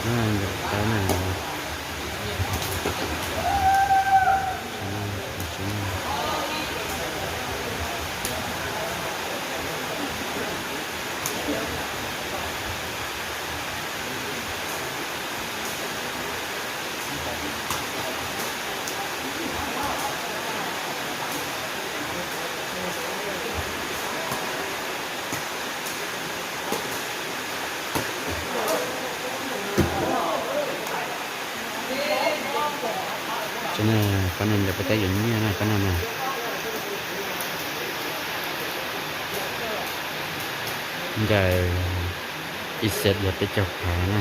Ntawm qab na. Pab no ntawm peb tab yuav nyiaj na, pab no na. Ntawm ib xees yog peb caug phav na.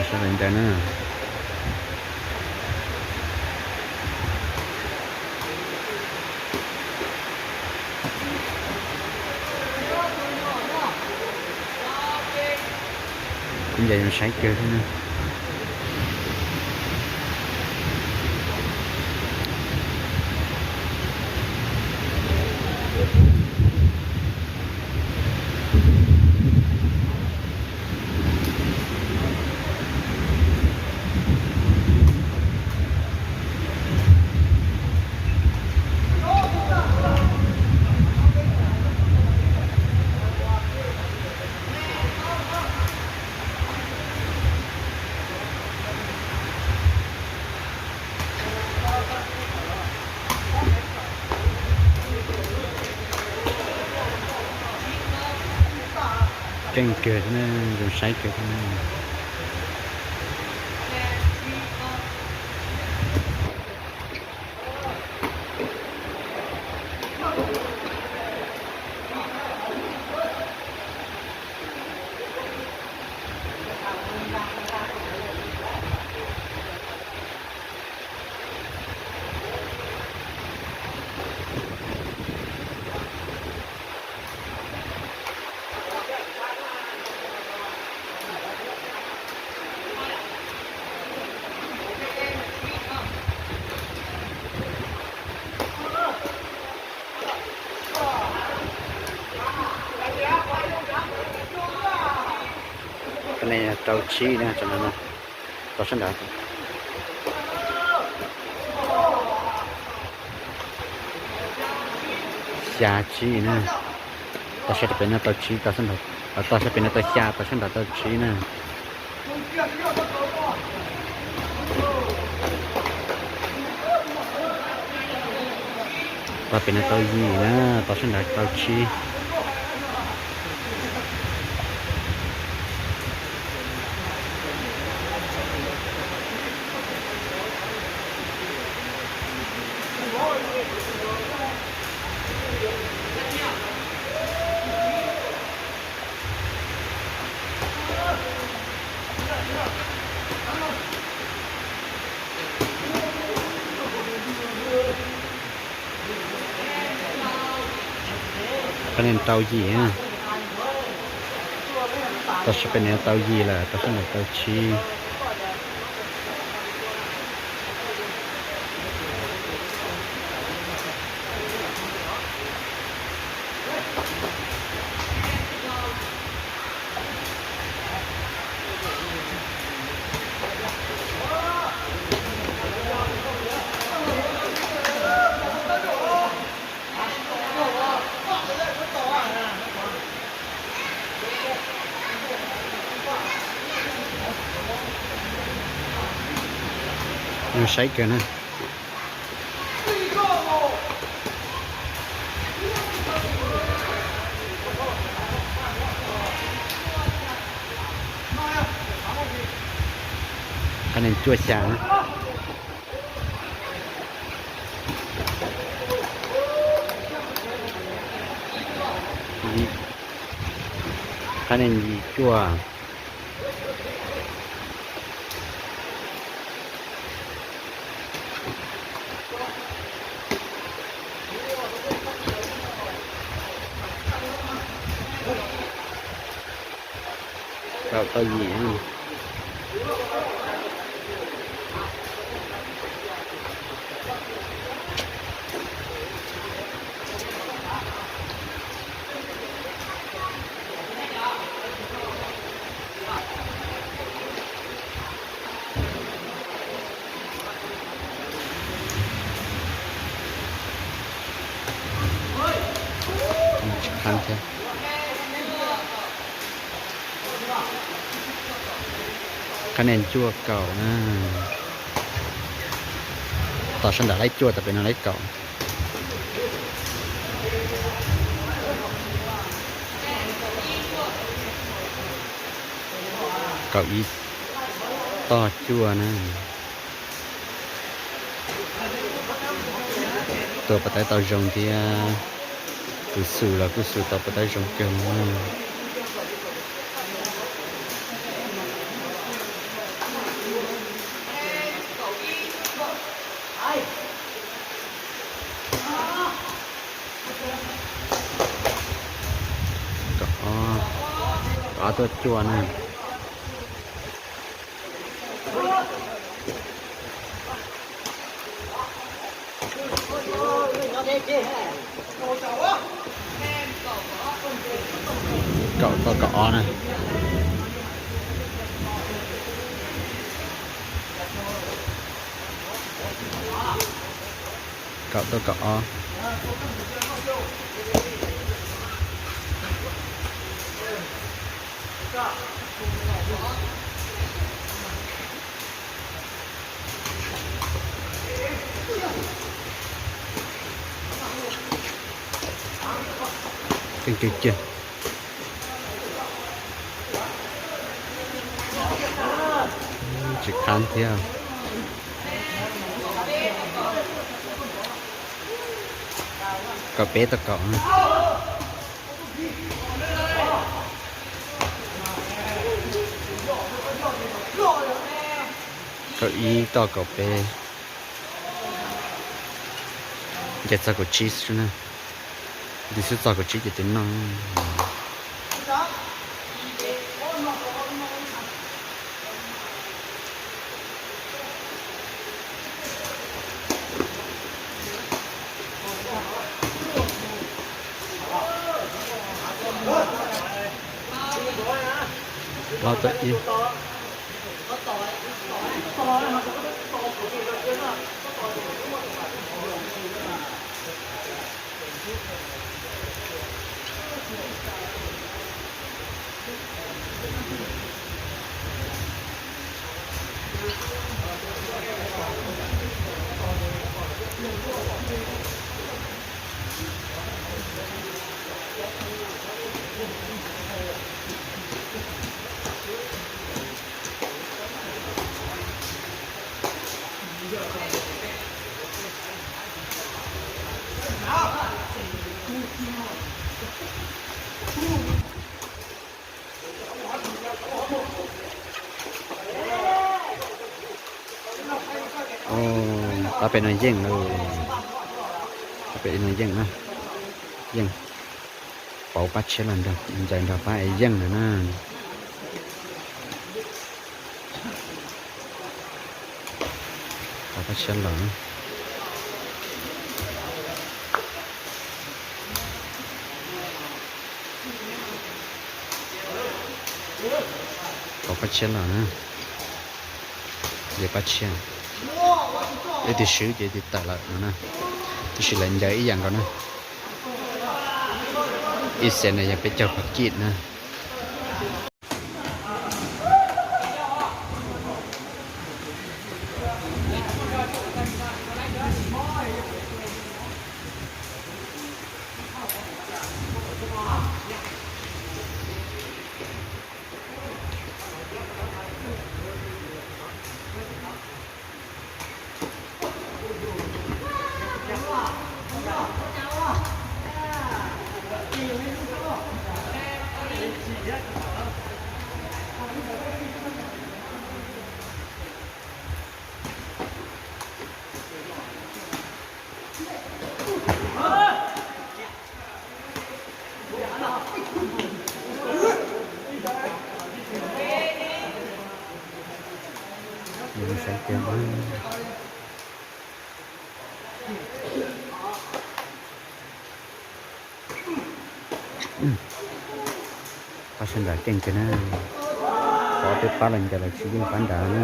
Sab ntawd na. Kuv ncaim zoo saib kawg thiab na. Keej kawg thiab na, zoo saib kawg thiab na. Qhov no rau tsib na, tau sab nrad. Xya tsib na. Tau sab pem no tau tsib, tau sab nrad, tau sab pem no tau xya, tau sab nrad tau tsib na. Tau pem no tau yim na, tau sab nrad tau tsib. Qhov no tau yim, tau sab pem no tau yim lawm, tau sab nrad tau tsib. Saib kawg na. Qhov no cuaj xya na. Qhab nees yim cuaj. Kaum tau yim. Tsis qhab thiab. Qhab nees cuaj kaum na. Tom sab nram laib cuaj, tom pem no laib kaum. Kaum ib tog cuaj na. Tua pas tawb tau zoo thiab. Tus xum los kuj xum tau pas tawb zoo kawg na. Kaum ob, kaum ob tuaj cuaj na. Kaum tau kaum ob na. Kaum tau kaum ob. Keej kiag kiag. Tsis qhab thiab. Kaum peb tau kaum. Kaum ib tau kaum peb. Nce txog kaum tsib xwb na. Tus xub txog kaum tsib ces tus noj. Plaub tau ib. Pab pem no yeej lawm. Pab pem no yeej na. Yeej. Pauv pab tshiab los ncaws nrog pab es yeej lawm na. Pauv pab tshiab los. Pauv pab tshiab los na. Ncaws pab tshiab. Ib tug swb ces ib tug tawm lawm no na. Tab sis lawv ncaws ib yam nkaus na. Ib xees no yog peb caug phav kij na. Pab sab nrad keej kawg na. Pov peb pab los ncaws los tsis yeej pab nrad na.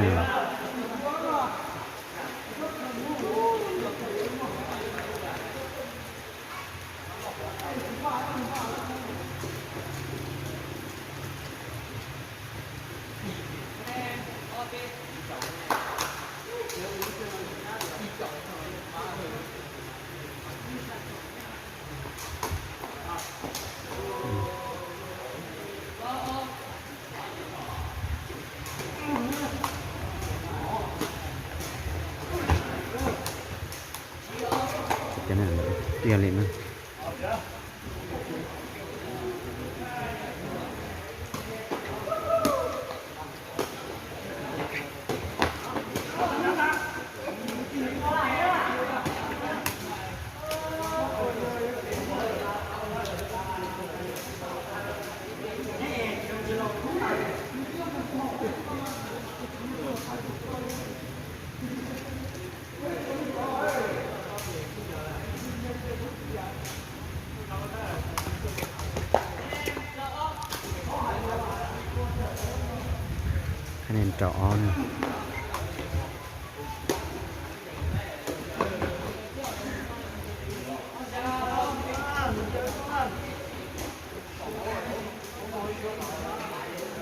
Tiag li na. Khab niag rau ob na.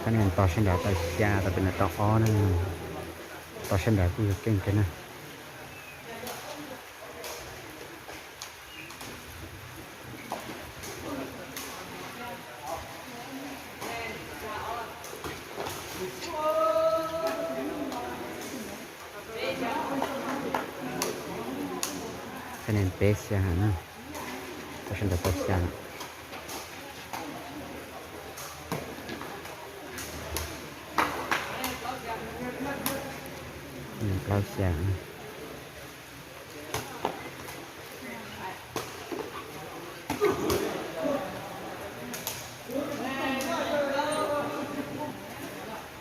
Khab niag tos sab nrad tau xya, tau pem no tau ob na. Tos sab nrad kuj yog keej kawg na. Khab niag peb xya na. Tos sab nrad tau xya na. Plaub xya.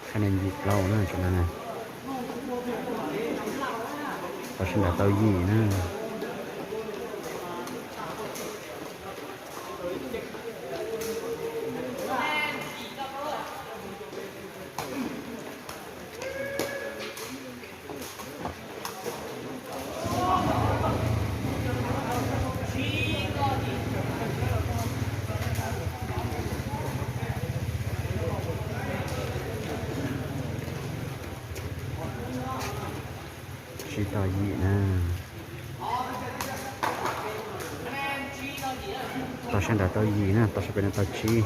Khab niag yim plaub na, tam no na. Tos sab nrad tau yim na. Tsib tau yim na. Tos sab nrad tau yim na, tos sab pem no tau tsib.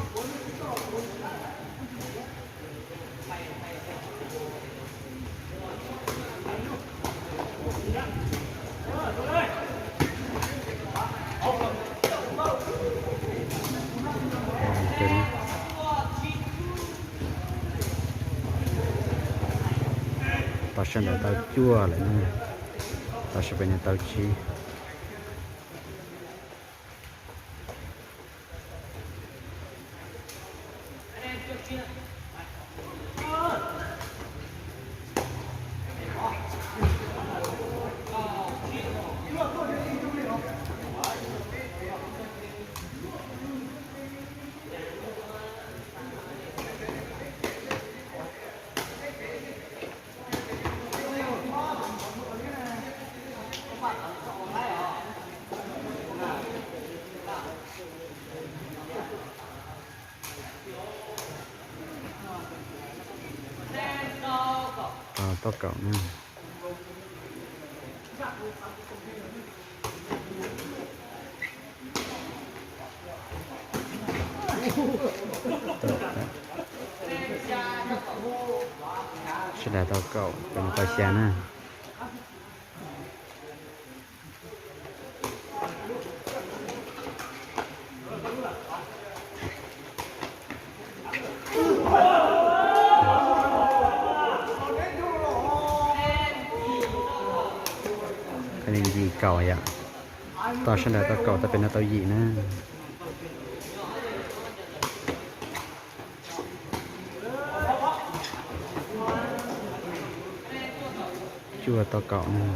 Tos sab nrad tau cuaj lawm na, tos sab pem no tau tsib. Tau kaum na. Sawv daws tau kaum, tau xya na. Koj li ncig kaum yom. Tau sawv daws tau kaum, tau pem no tau yim na. Cuaj tau kaum na.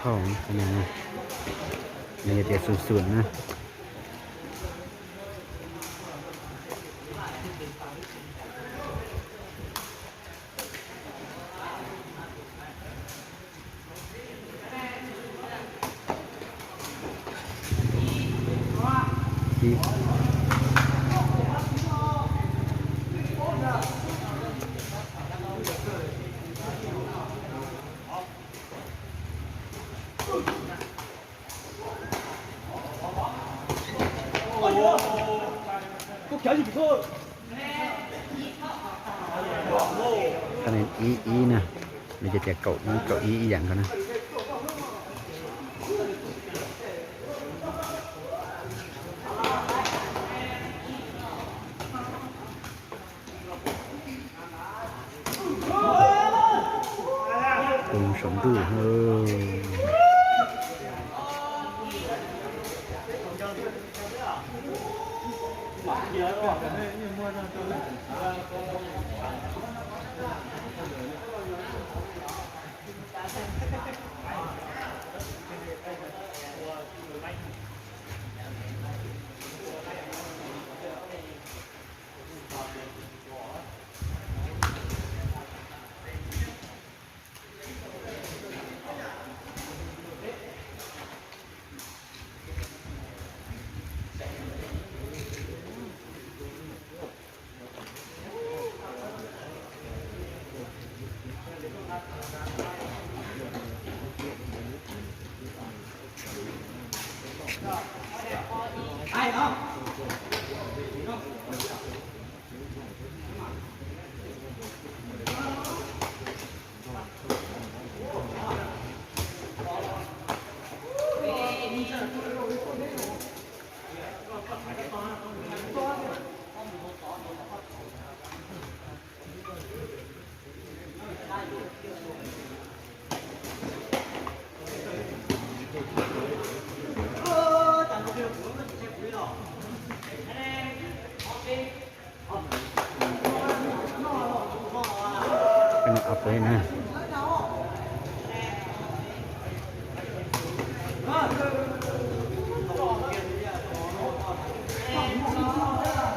Thauj, nws yog tias xum xum na. Ib ib na, nws ces tias kaum ib, kaum ib ib yam nkaus na. Tus saum ntuj.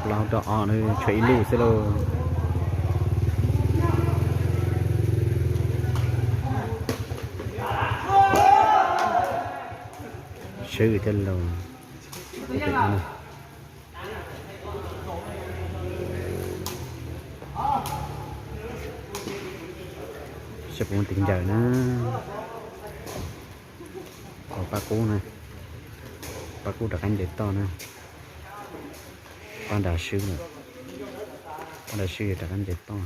Plaub rau ob, tshuav ib lub xwb lauj. Swb thiab lauj. Saib puas muaj tus ncaws na. Pab qub na, pab qub rov qab ncaws toj na. Pab nrad swb lawm, pab nrad swb rov qab ncaws toj.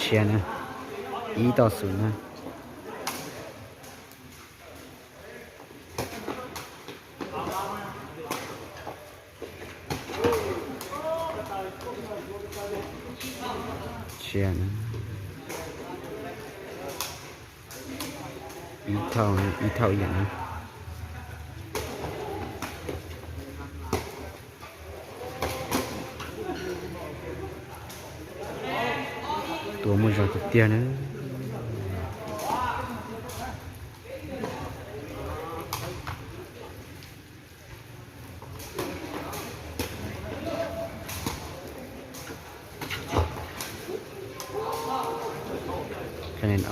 Tshiab na, ib toj xwm na. Tshiab na, ib thauj, ib thauj ib yam na. Tua muaj zog tiag tiag na.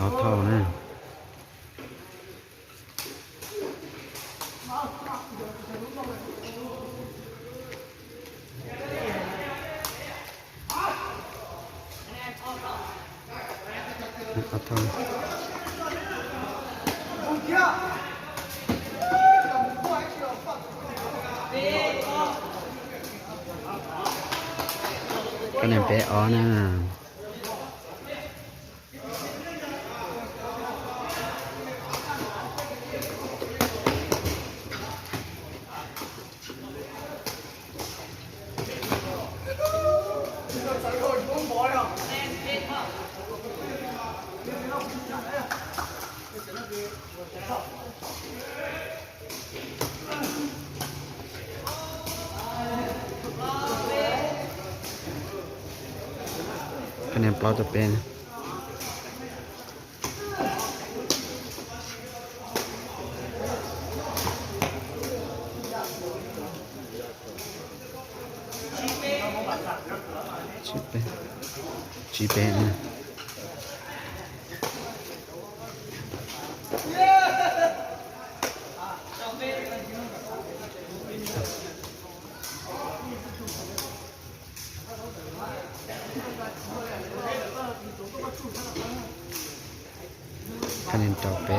Ob thauj na. Koj niam peb ob na. Kha nias plaub rau peb. Tsib peb, tsib peb na. Kha nias rau peb.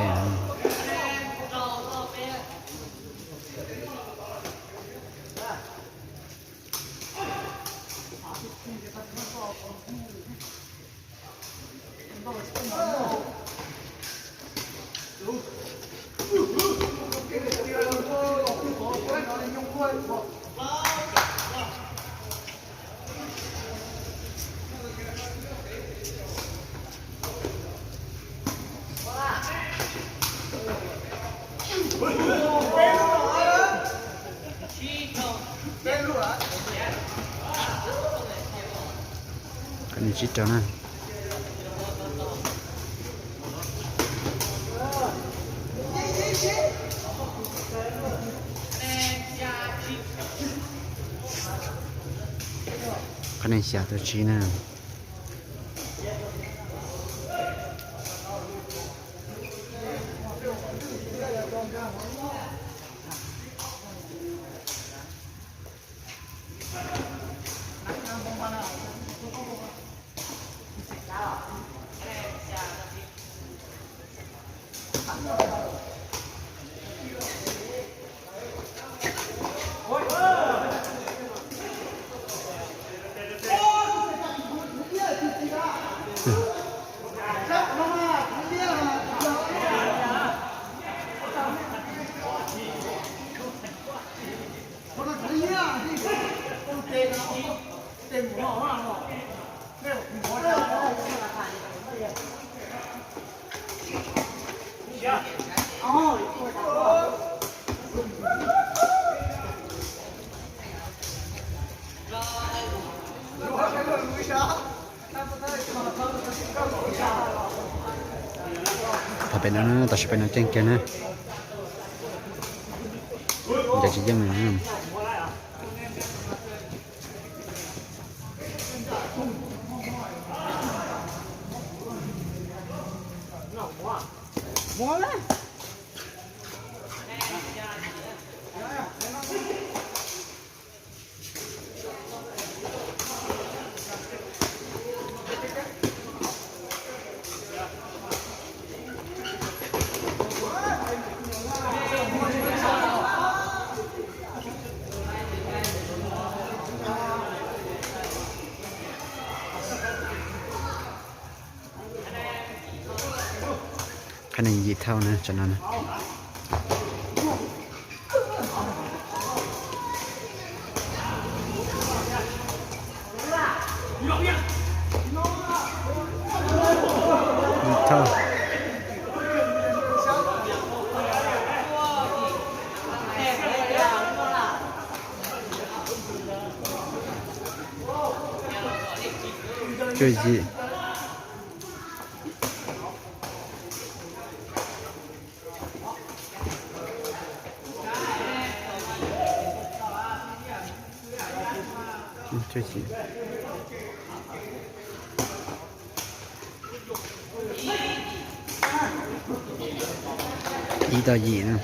Kha nias tsib rau na. Kha nias xya rau tsib na. Thaum pem no na, tam sim pem no ceeb kiag na. Ncaim tsis yeej li. Qhab nees yim thauj na, tsam no na. Yim thauj. Cuaj yim. Cuaj yim. Ib tau yim na.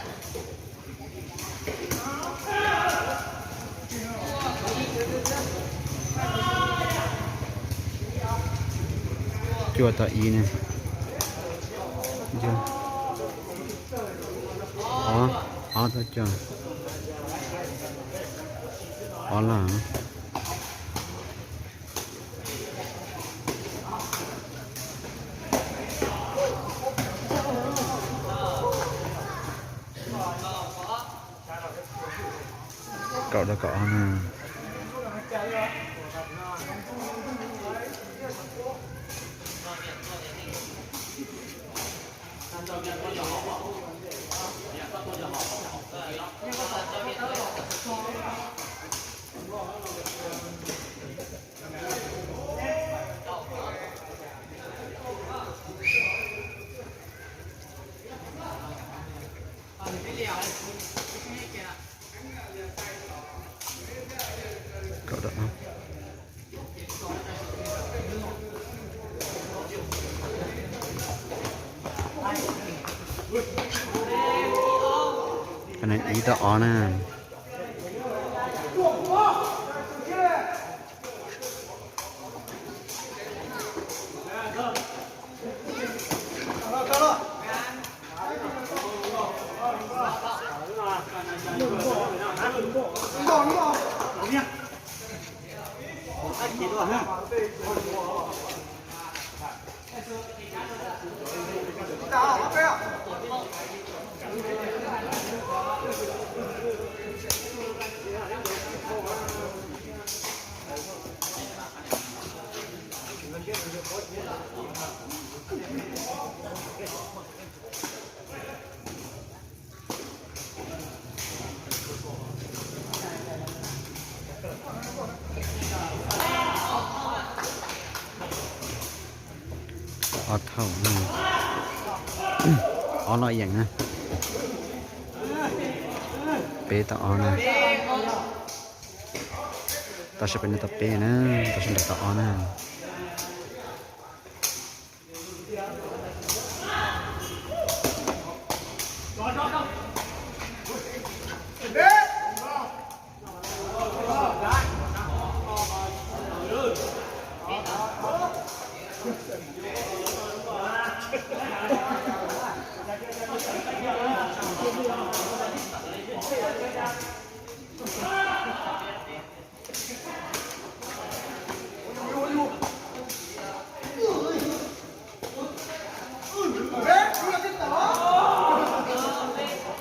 Cuaj tau ib na. Ob, ob tau cuaj. Ob laj. Kaum tau kaum ob na. Ib tau ob na. Ob thaum, ob loj yeem na. Peb tau ob na. Tau sawv peb no tau peb na, tau sawv nram tau ob na.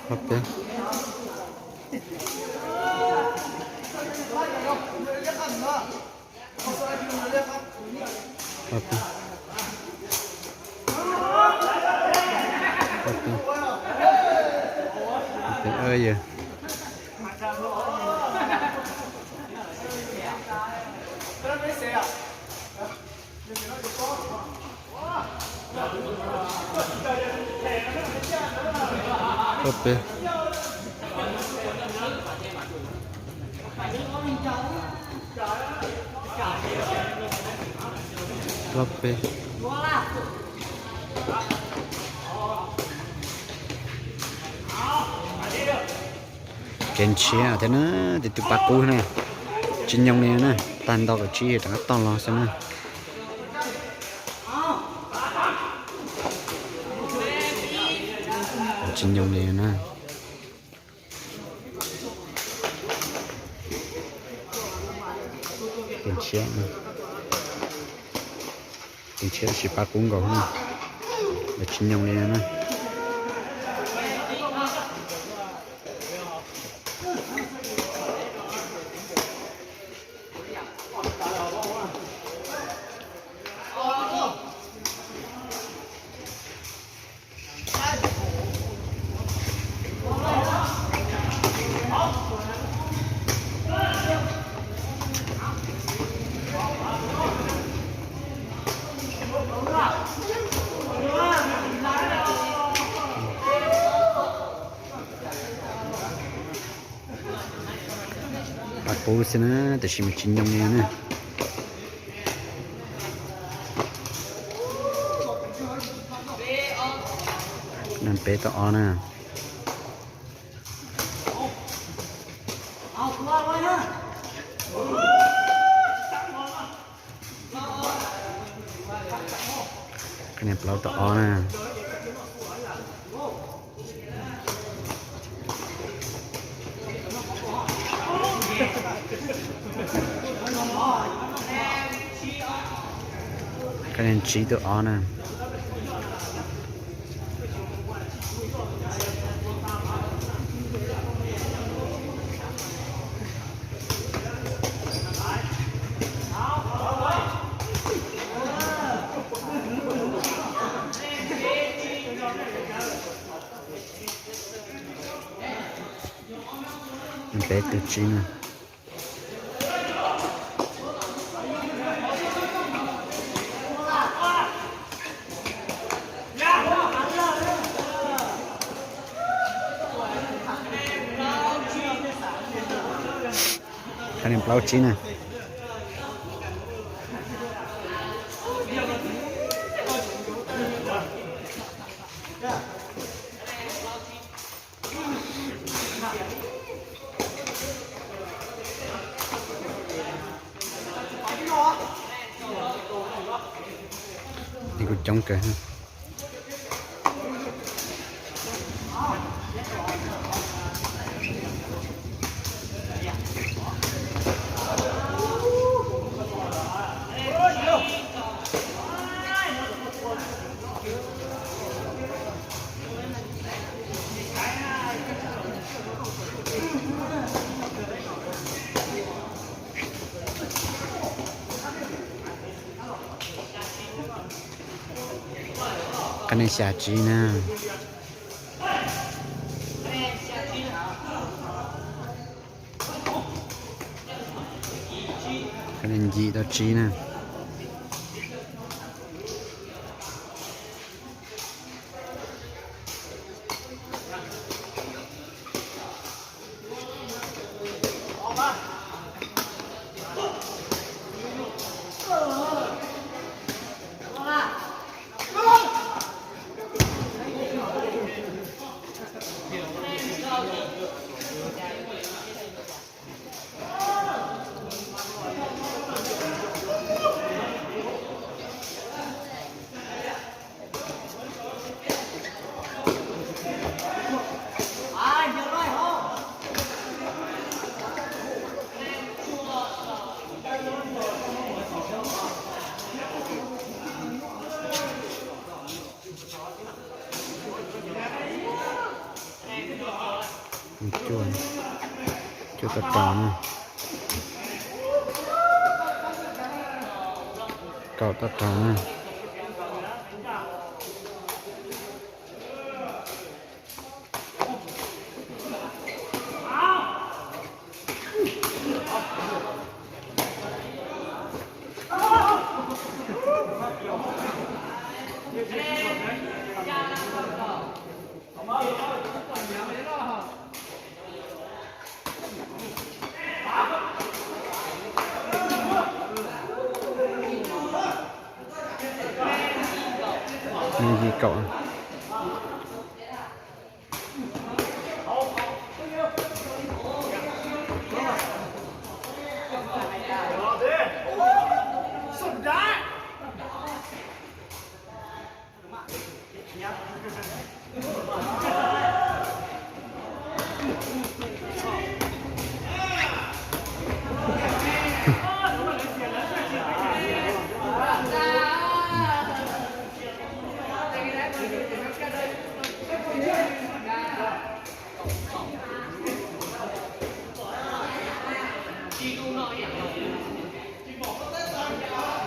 Ob peb. Ob peb. Ob peb. Ob peb, yog. Ob peb. Ob peb. Kev nrhiav thiab na, tus twg pab qub na, tsis nyoo li na, tag nto kaum tsib rov qab tog los xwb na. Tsis nyoo li na. Kev nrhiav, kev nrhiav tab sis pab qub nkaus, tsis nyoo li na. Pab qub xwb na, tab sis mas tsis nyoo li na. Peb tau ob na. Qhov no plaub tau ob na. Qhov no tsib tau ob na. Tus tsib na. Thaj nees plaub tsib na. Kuj coob kawg. Qhab nees xya tsib na. Qhab nees yim tau tsib na. Cuaj, cuaj tau rau na. Kaum tau rau na. Yim kaum.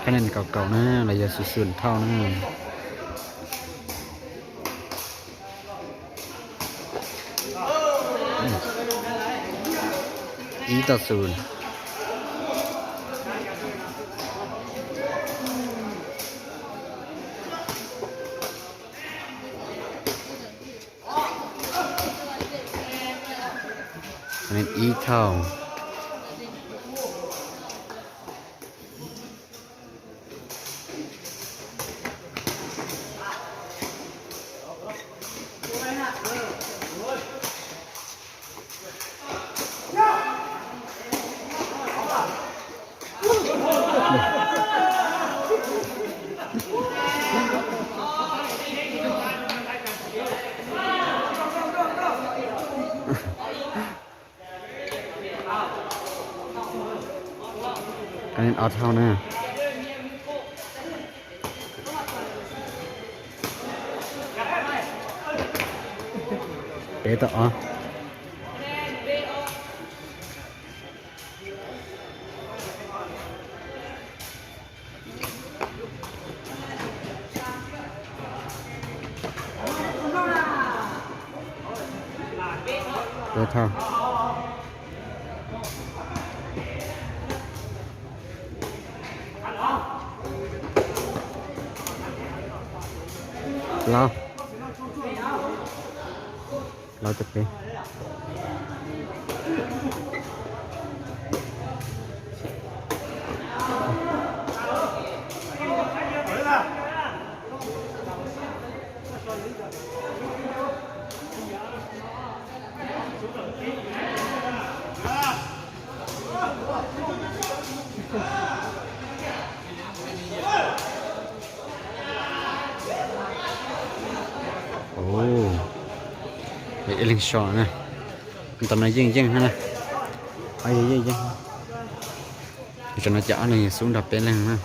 Qhab nees kaum kaum na, los yog xum xum thauj na. Ib tau xum. Ib thauj. Ob thauj na. Peb tau ob. Peb thauj. Plaub, plaub rau peb. Ib leeg so na. Ntawm no yeej yeej na. Yeej yeej. Tam no ces ob leeg xub nrog peb leeg na.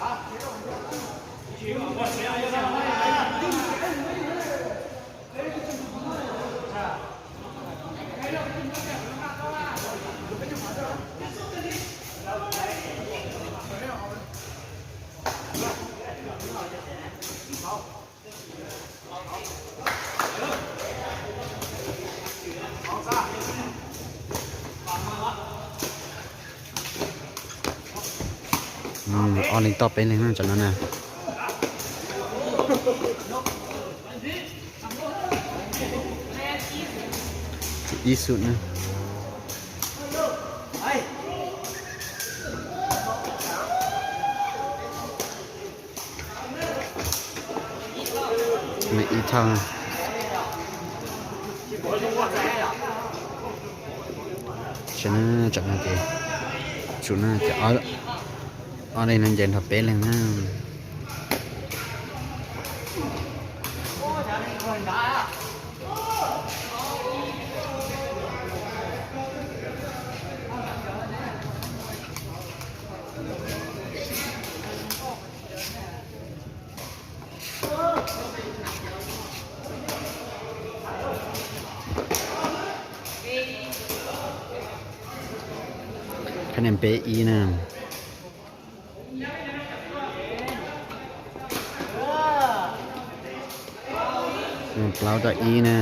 Ob leeg toj peb leeg no tam no na. Ib xub na. Ib thaj. Tam no ces tsum na ces ob leeg no nce nrog peb leeg na. Khab niag peb ib na. Plaub rau ib na.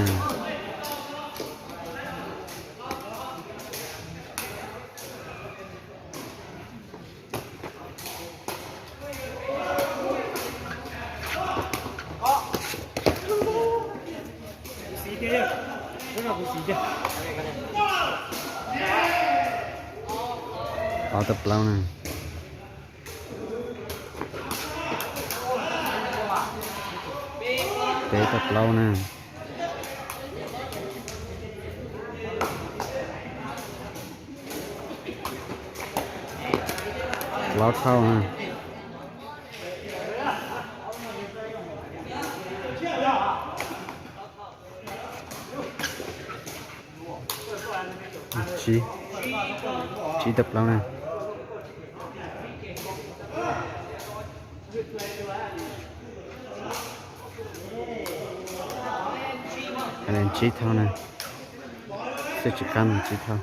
Ob tau plaub na. Peb tau plaub na. Plaub thauj na. Tsib, tsib tau plaub na. Tsib thauj na. Xwb tsis qab no tsib thauj.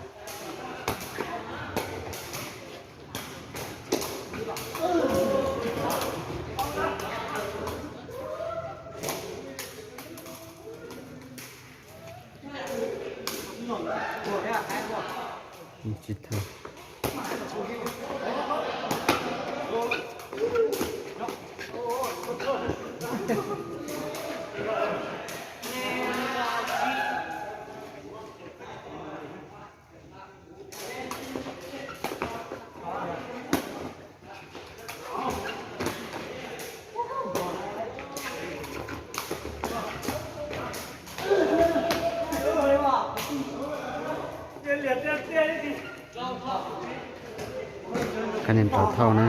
Tsib thauj. Khab niag rau thauj na.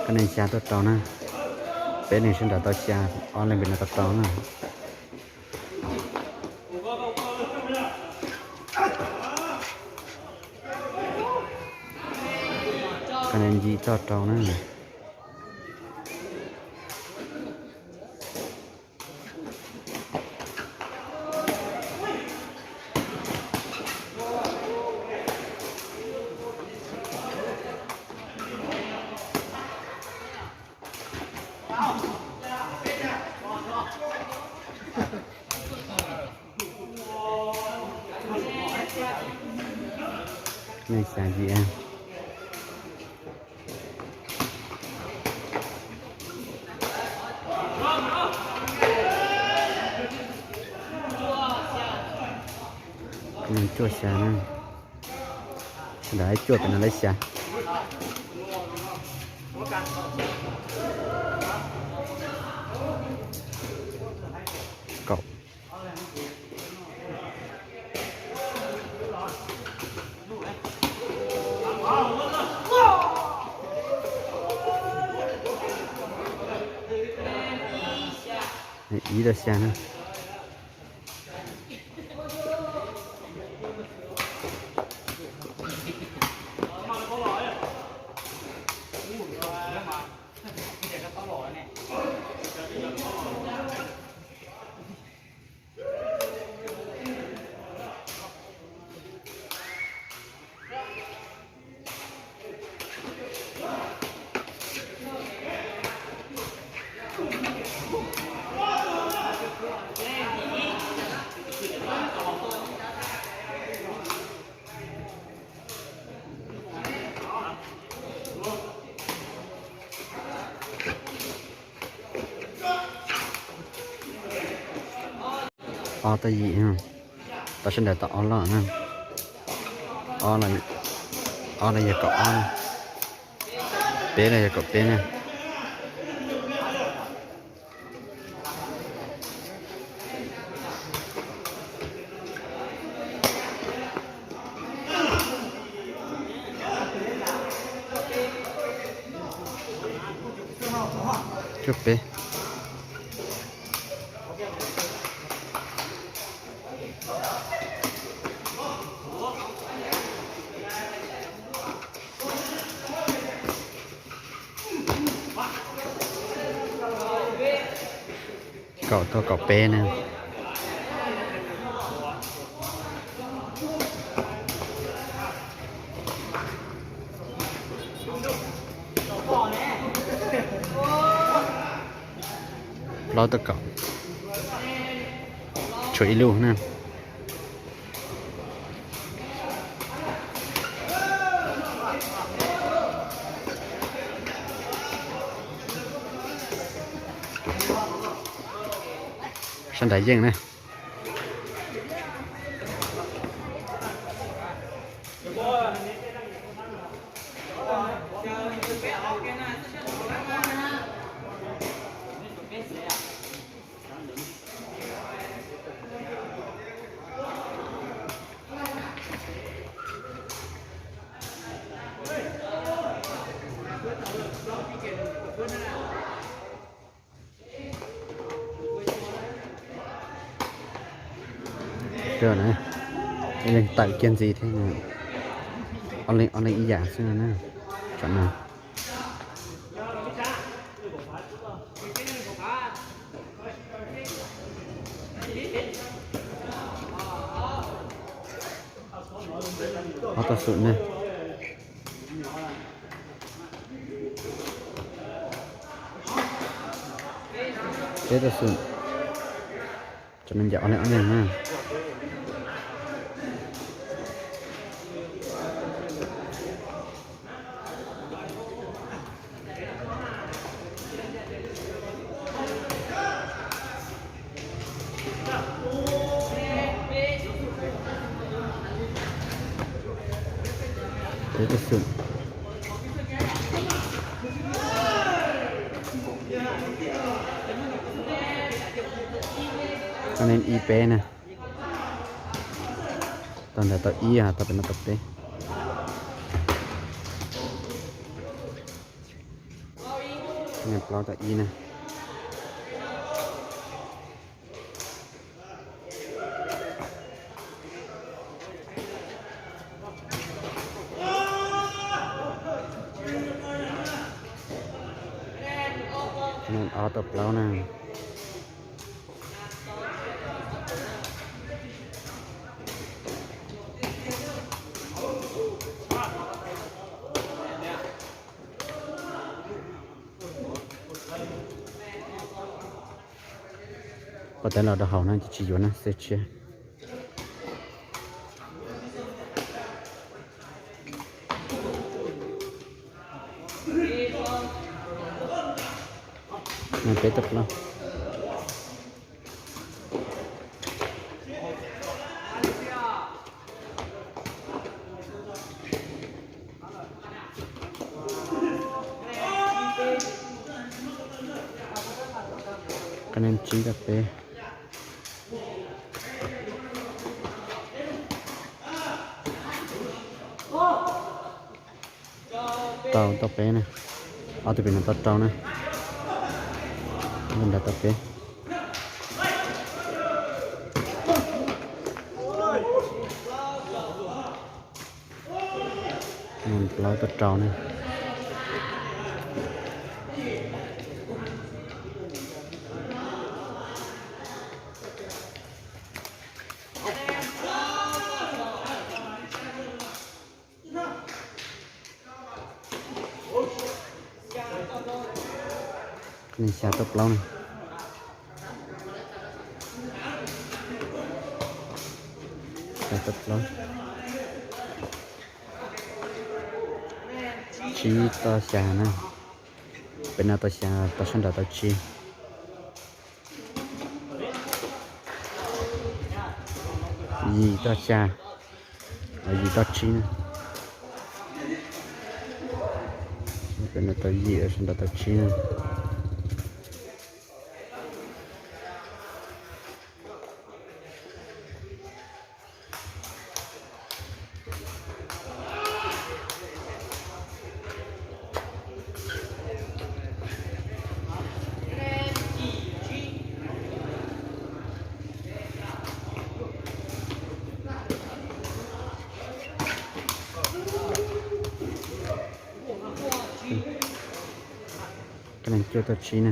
Khab niag xya tuaj rau na. Peb leeg sawv nram tau xya, ob leeg pem no tau rau na. Khab niag yim tuaj rau na. Nej xya yim. Cuaj xya na. Sawv daws cuaj pem no lawv xya. Kaum. Ib rau xya na. Ob tau yim, tau sawv daws tau ob loj na. Ob los yog kaum ob na. Peb los yog kaum peb na. Cuaj peb. Kaum tau kaum peb na. Plaub tau kaum. Tshuav ib lub na. Sawv daws yeej na. Ib leeg tawm kiag ntxiv thiab. Ob leeg ob leeg ib yam xwb na. Tsam no ob tau xum ne. Peb tau xum. Tsam no ncaim ob leeg ob leeg na. Peb tug xum. Ob leeg ib peb na. Tau ntawd tau ib, tau pem no tau peb. Plaub tau ib na. Ob tau plaub na. Pom tawv los rau hauv no ces tsis yuav na, xwb tshiab. Peb tawm plaub. Ka nees tsib tawm peb. Rau tau peb na. Ob tug pem no tau rau na. Nrad tau peb. Plaub tau rau na. Nees xya tau plaub na. Xya tau plaub. Tsib tau xya na. Peb no tau xya, tau sab nraud tau tsib. Yim tau xya, yim tau tsib na. Peb no tau yim, sab nraud tau tsib na. Ka nees cuaj tau tsib na.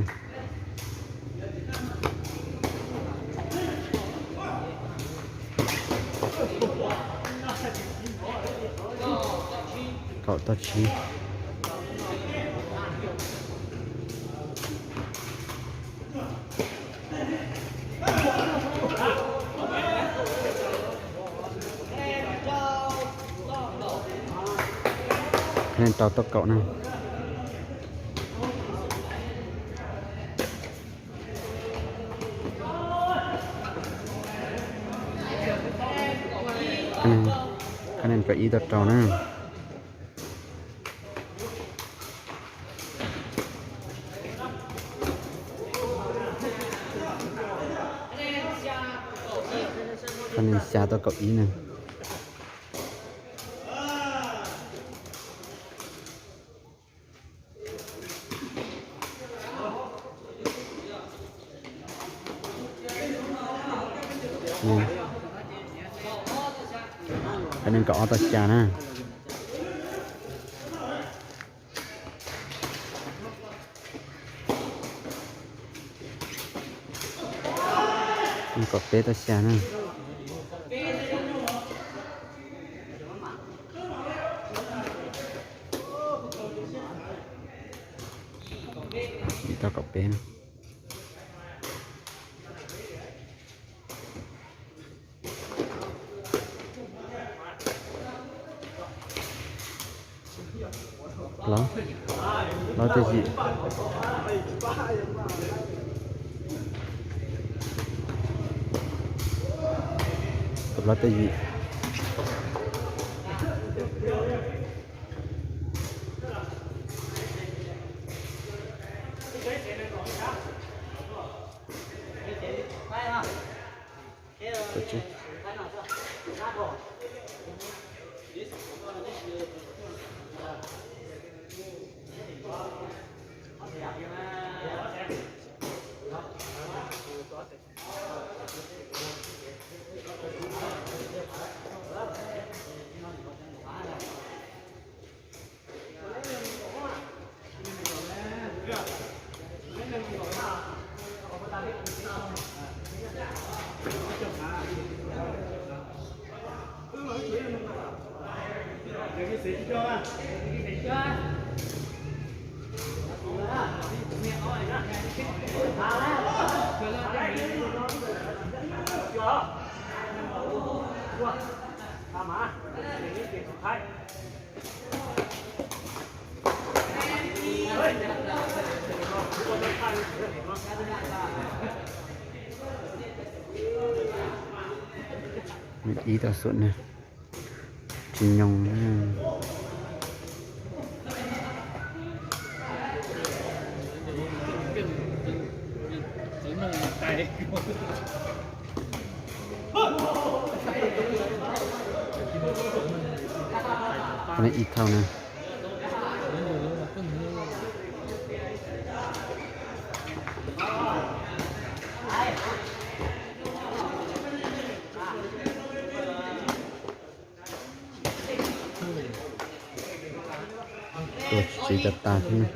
Kaum tau tsib. Ka nees rau tau kaum na. Ka nees kaum ib tau rau na. Ka nees xya tau kaum ib na. Ka nees kaum ob tau xya na. Kaum peb tau xya na. Yim tau kaum peb na. Plaub, plaub tau yim. Kaum plaub tau yim. Ib tau xuam na, tsis nyoog. Ib tau na. Tuaj tsis tas tas thiab na.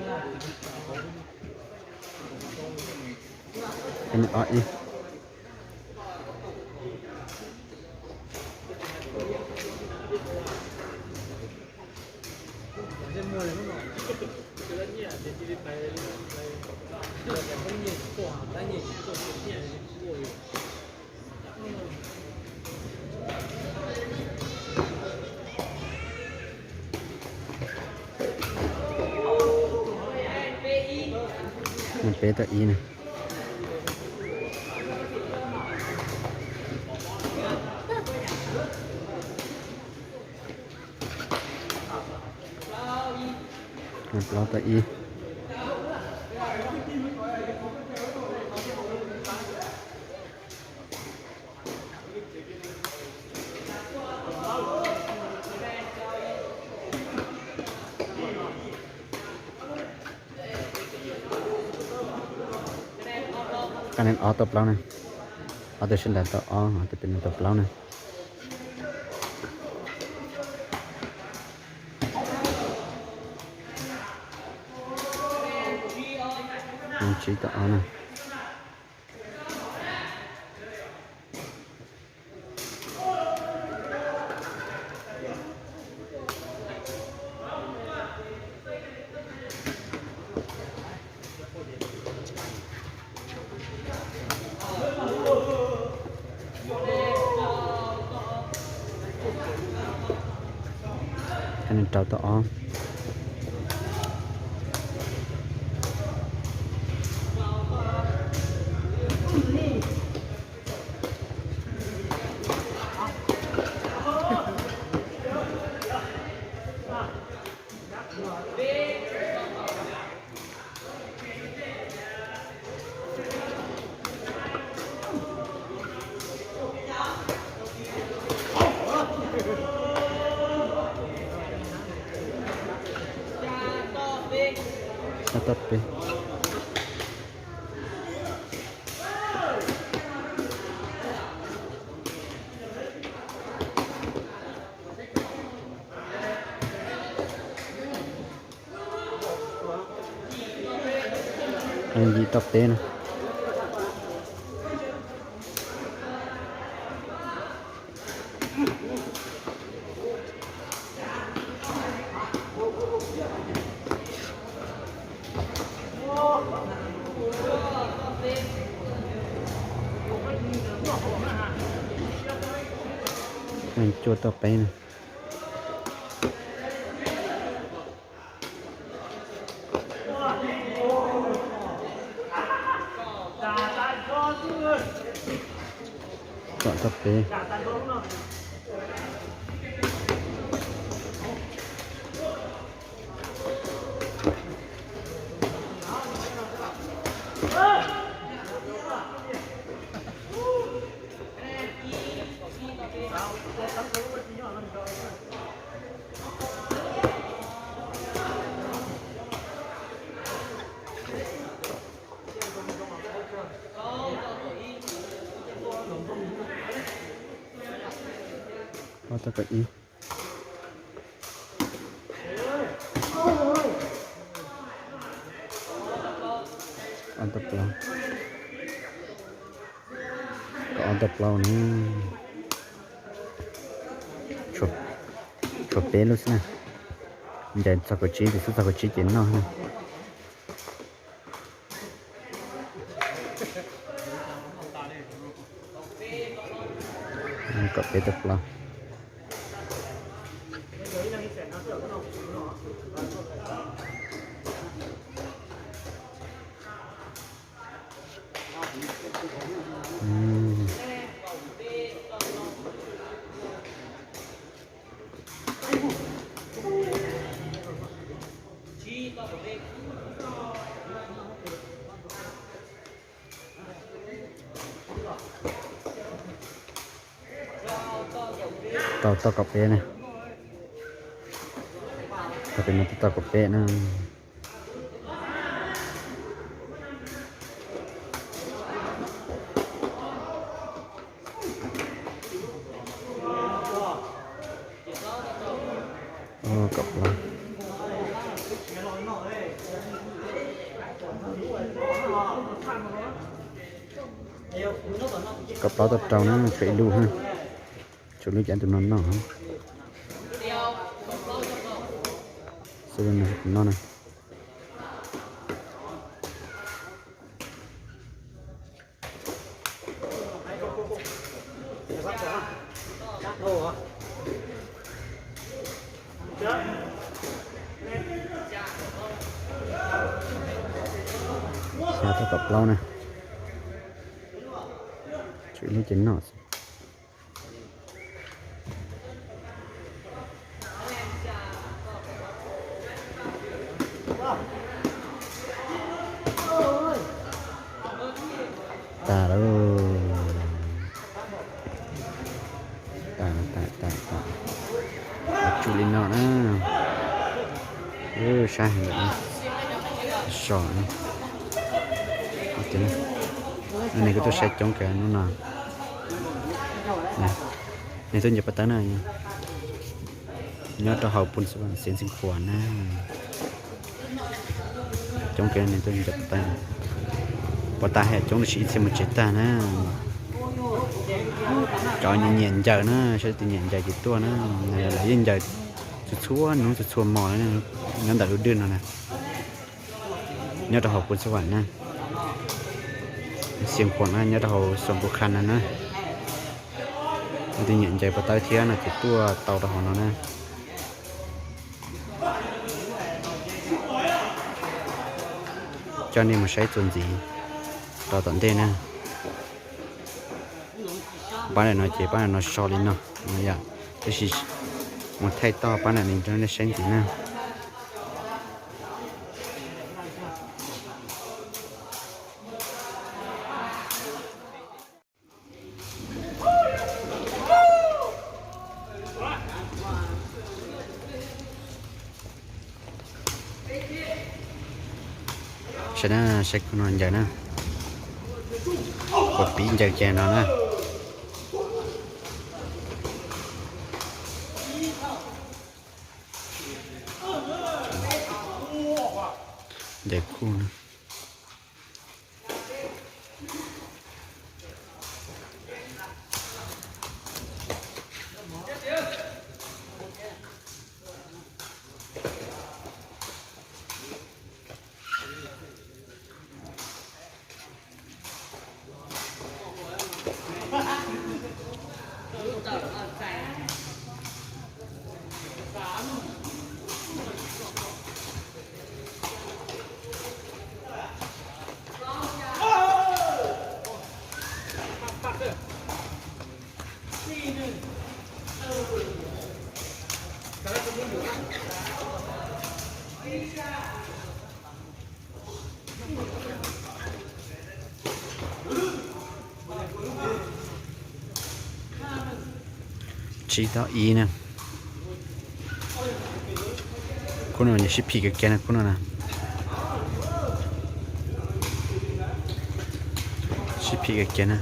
Ob ib. Peb tau ib na. Plaub tau ib. Qab nees ob tau plaub na. Ob tug sib nrau tau ob, tus pem no tau plaub na. Tsib tau ob na. Rau tau ob. Xya tau peb. Yim tau peb na. Cuaj tau peb na. Kaum tau peb. Ob tau kaum ib. Ob tau plaub. Kaum ob tau plaub na. Tshuav peb lub xwb na. Ncaim txog kaum tsib, tus xub txog kaum tsib ces noj na. Kaum peb tau plaub. Tau toj kaum peb na. Tau peb no tau kaum peb na. Kaum plaub. Kaum plaub tau rau na, tshuav ib lub na. Tshuav lub cov tus no noj. Xwb no na. Xya tau kaum plaub na. Tshuav ib lub ces noj xwb. Tas lawm. Tas tas tas tas. Tsum li no na. Saib heev lawm. So. Nws kuj tuaj saib coob kawg hnub no. Nws tuaj ncaws paj tawb na. Nyob rau hauv Phoos Vaj Xeev Khuam na. Coob kawg nws tuaj ncaws paj tawb. Pov tas hais coob los sis ib txhia mus tsev tag na. Cov nyiam ncaws na, saib tus nyiam ncaws ces tuaj na. Lawv yeej ncaws txhua txhua hnub txhua txhua hmo na, nyob ntawm lub dwj no na. Nyob rau hauv Phoos Vaj na. Xeev Khuam na, nyob rau hauv Xos Pus Khas no na. Tus nyiam ncaws pov tawb thiab no ces tuaj tau rau hauv no na. Coj nej mus saib txuas ntxiv rau tom ntej na. Pab ntawm no ces pab ntawm no so li no, yog, tab sis mus thaij toj pab ntawm no rau nej saib ntxiv na. Saib na, saib khub no ncaws na. Kuv pib ncaws ces no na. Ncaws khub na. Tsib tau ib na. Khub no sib phim kiag kiag na, khub no na. Sib phim kiag kiag na.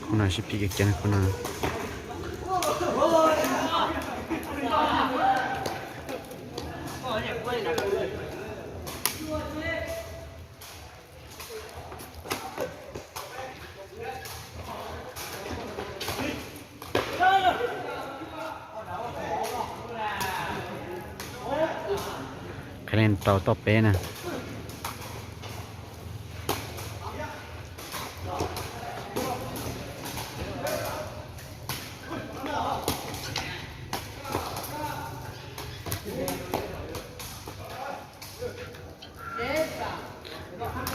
Khub no sib phim kiag kiag na, khub no. Qhia leej rau toj peb na.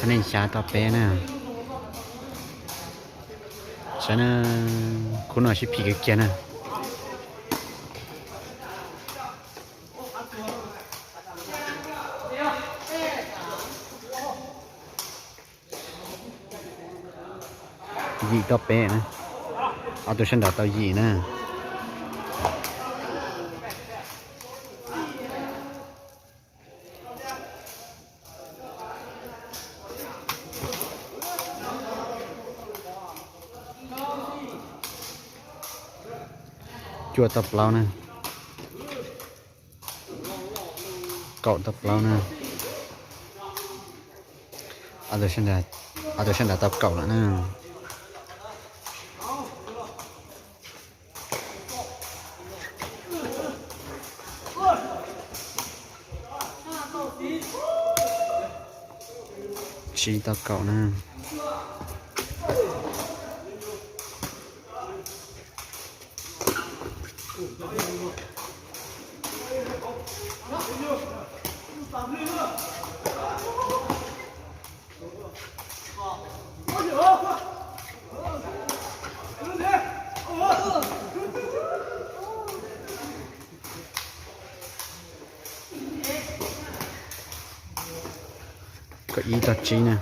Neeg xya tau peb na. Saib na, khub no sib phim kiag kiag na. Yim tau peb na. Ob tug sab nraud tau yim na. Cuaj tau plaub na. Kaum tau plaub na. Ob tug sab nraud tau kaum lawm na. Tsib tau kaum na. Kaum ib tau tsib na.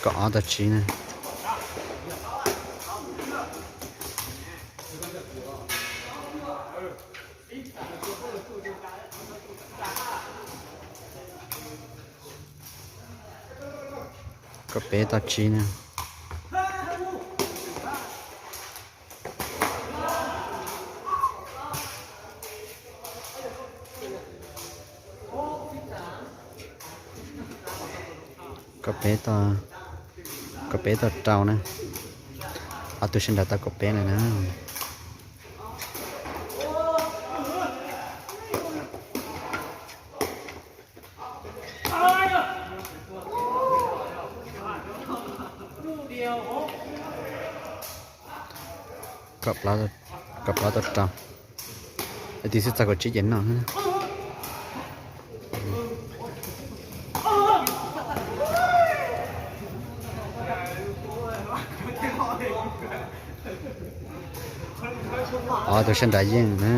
Kaum ob tau tsib na. Kaum peb tau tsib na. Kaum peb tau, kaum peb tau rau na. Ob tug sab nraud tau kaum peb lawm na. Kaum plaub tau rau. Tus xwb txog kaum tsib ces noj. Ob tug sab nraud yeej na.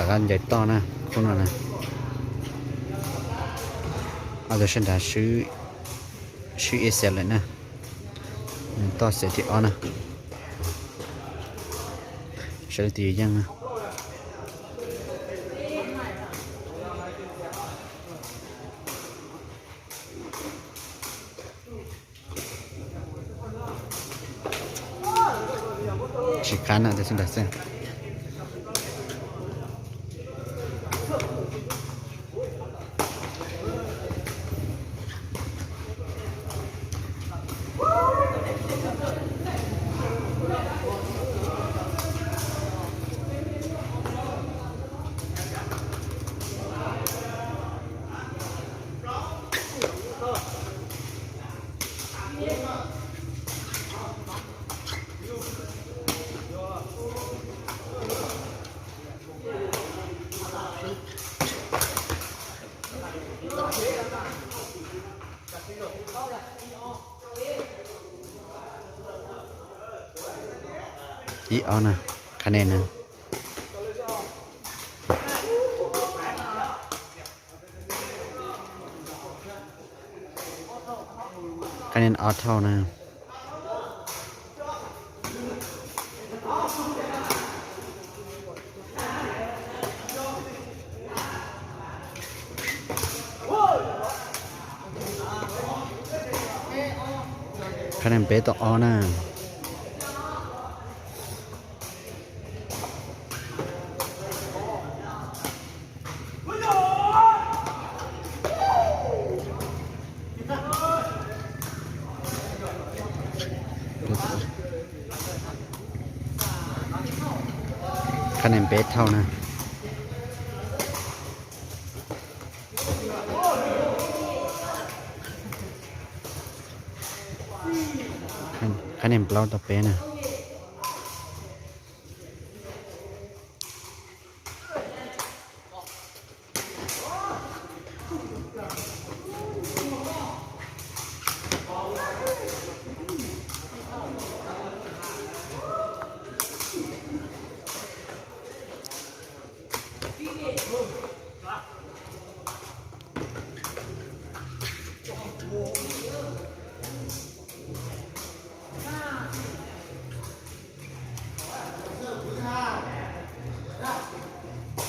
Rov qab ncaws toj na, khub no na. Ob tug sab nraud swb ib xees lawm na. Toj xees thib ob na. Saib leej twg yuav yeej na. Tsis qab na, tab sis nram xwb. Ib ob na, qhab nen na. Qhab nen ob thauj na. Qhab nen peb tau ob na. peb thauj na. Qhab niag plaub tau peb na.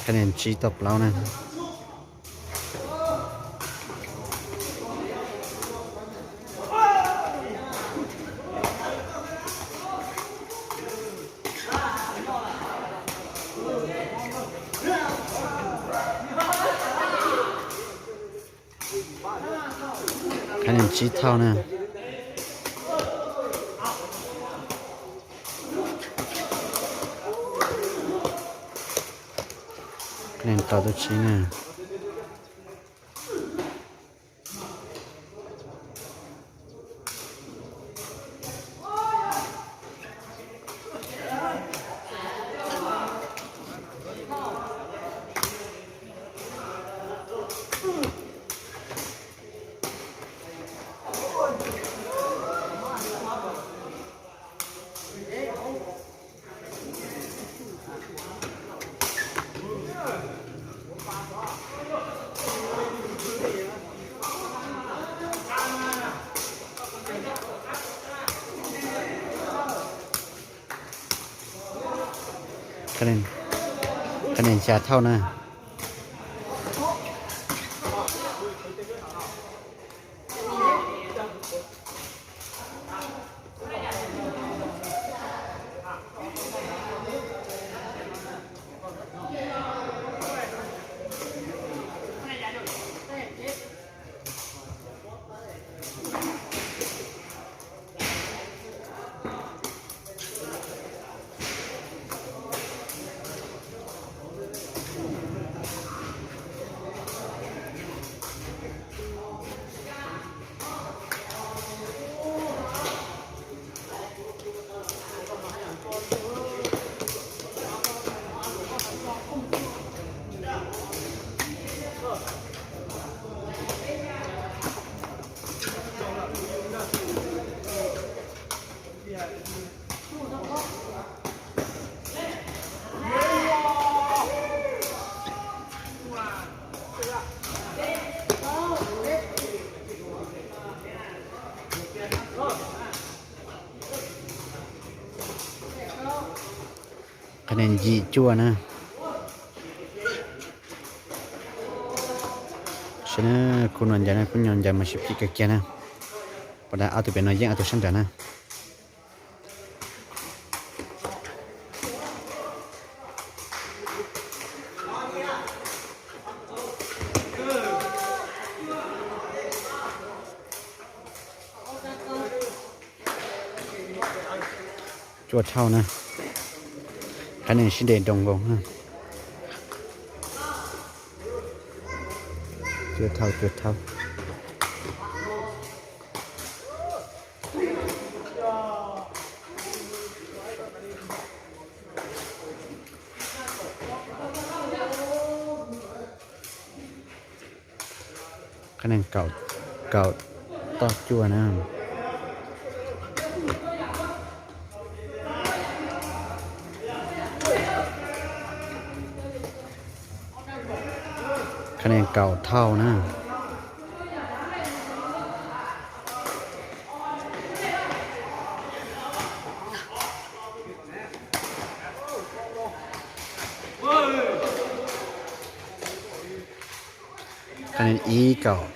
Qhab niag tsib tau plaub na. Qhab niag tsib thauj na. Qhab niag rau tau tsib na. Qhab niag xya thauj na. Qhab niag yim cuaj na. Saib na, khub no ncas na, khub no ncas mas sib phim kawg kiag na. Pom dab ob tug pem no yeej ob tug sab nraud na. Cuaj thauj na. Qhab niag sib de nroo nkaus na. Cuaj thauj, cuaj thauj. Qhab niag kaum, kaum toj cuaj na. Qhab niag kaum thauj na. Qhab niag ib kaum,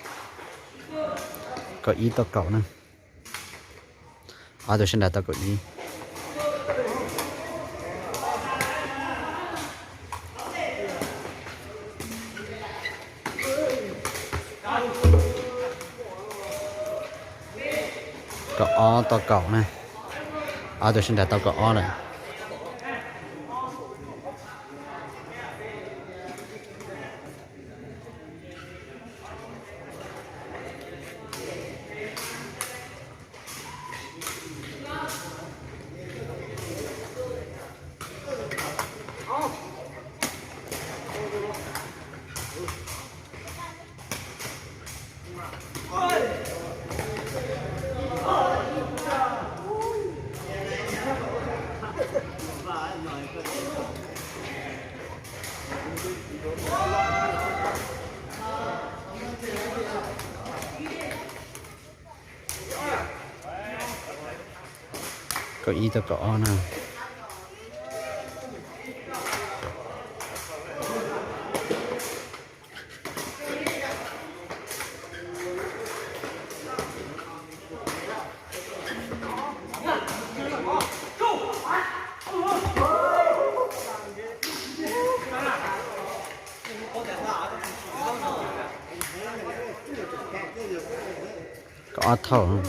kaum ib toj kaum na. Ob tug sab nraud tau kaum ib. Kaum ob toj kaum na. Ob tug sab nraud tau kaum ob lawm. Kaum ib tau kaum ob na. Kaum ob thaum.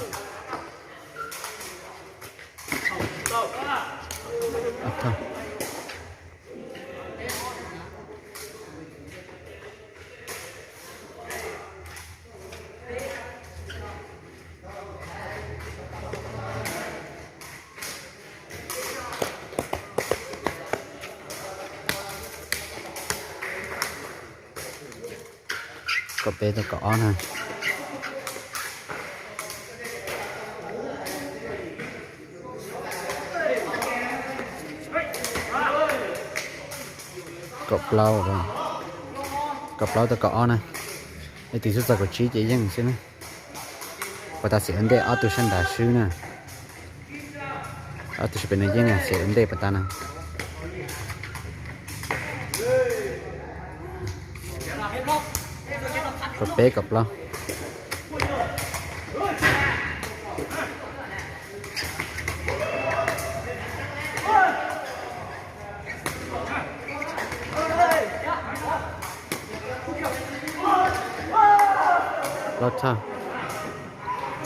Kaum peb tau kaum ob na. Kaum plaub, kaum plaub tau kaum ob na. Leej twg xub txog kaum tsib ces yeej xwb na. Pas tas xim ua ntej ob tug sab nrad swb na. Ob tug sab pem no yeej xim ua ntej pas tas na. Kaum peb kaum plaub. Plaub thaum.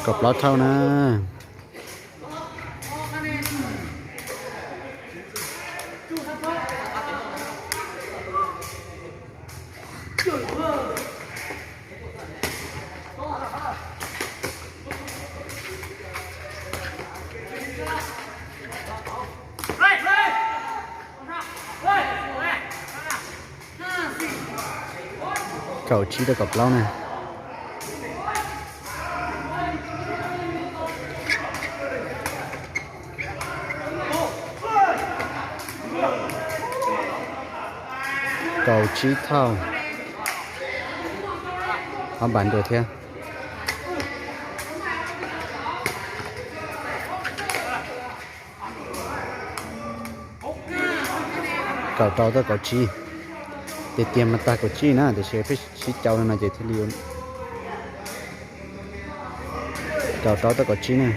Kaum plaub thaum na. Kaum tsib rau kaum plaub na. Kaum tsib thaum. Ob npas ntua thiab. Kaum rau tau kaum tsib. Tiag tiag mas tag kaum tsib na, tiam sis peb sib cau no ces thiaj li kaum rau tau kaum tsib na.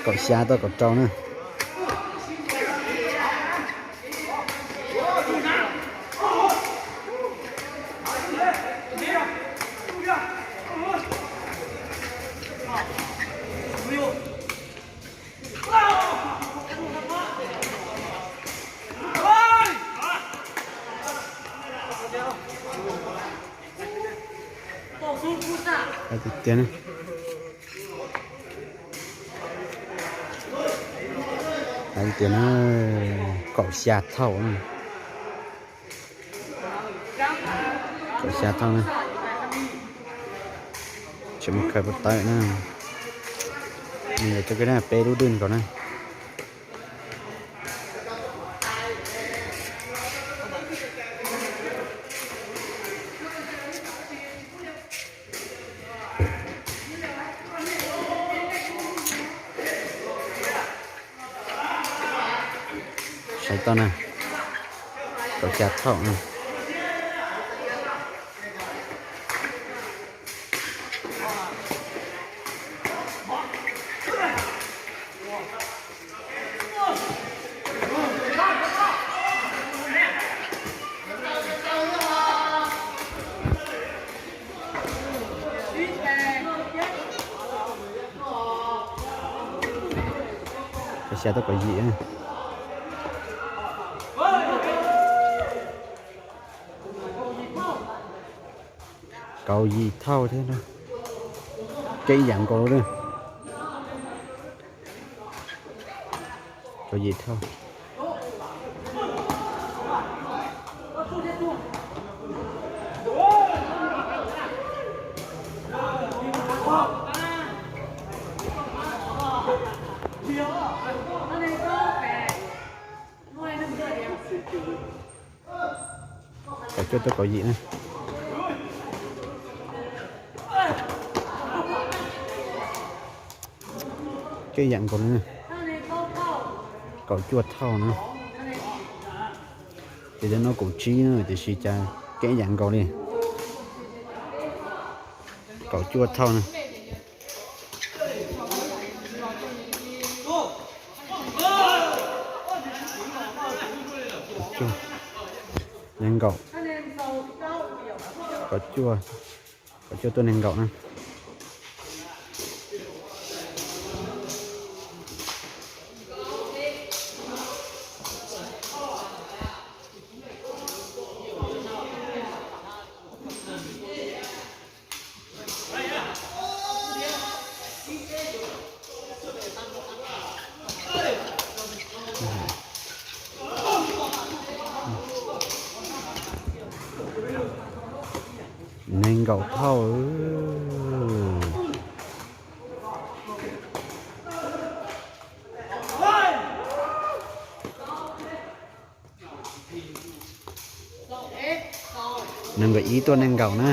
Kaum xya tau kaum rau na. Tiag tiag na. Hais tias na, kaum xya thaum, kaum xya thaum na. Tsis mus khaws pov tawm na. Nws yog cov kws na peb lub dwj nkaus na. Saib tau na, kaum xya thaum na. Kaum Xya tuaj kaum yim. Kaum yim thauj thiab. Kev ib yam nkaus li. Kaum yim thauj. Kaum cuaj tuaj kaum yim na. Kev ib yam nkaus li. Kaum cuaj thauj na. Ces no kaum tsib na, tiam sis cas kev ib yam nkaus li. Kaum cuaj thauj na. Nees nkaum. Kaum cuaj, kaum cuaj tuaj nees nkaum na. Nees nkaum thauj. Nees nkaum ib tuaj nees nkaum na.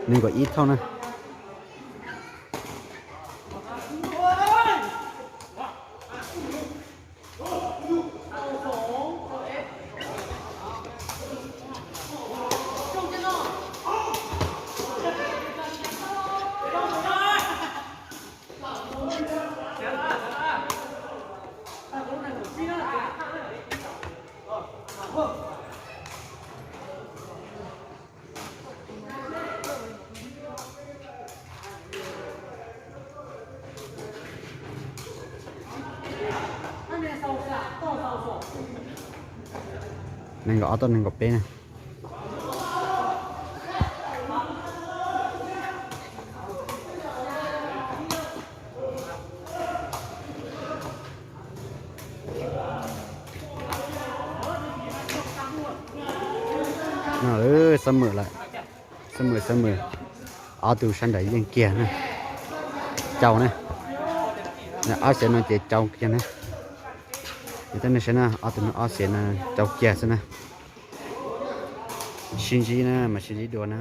Nees nkaum ib thauj na. Nees nkaum ob tuaj nees nkaum peb na. Xab mwm lawm, xab mwm xab mwm. Ob tug sab nraud yeej kiag na, cau na. Ob xeev no ces cau kiag na. Yog tej nej saib na, ob tug no ob xeev no cau kiag xwb na. Sib ntsib na mas sib ntsib dua na.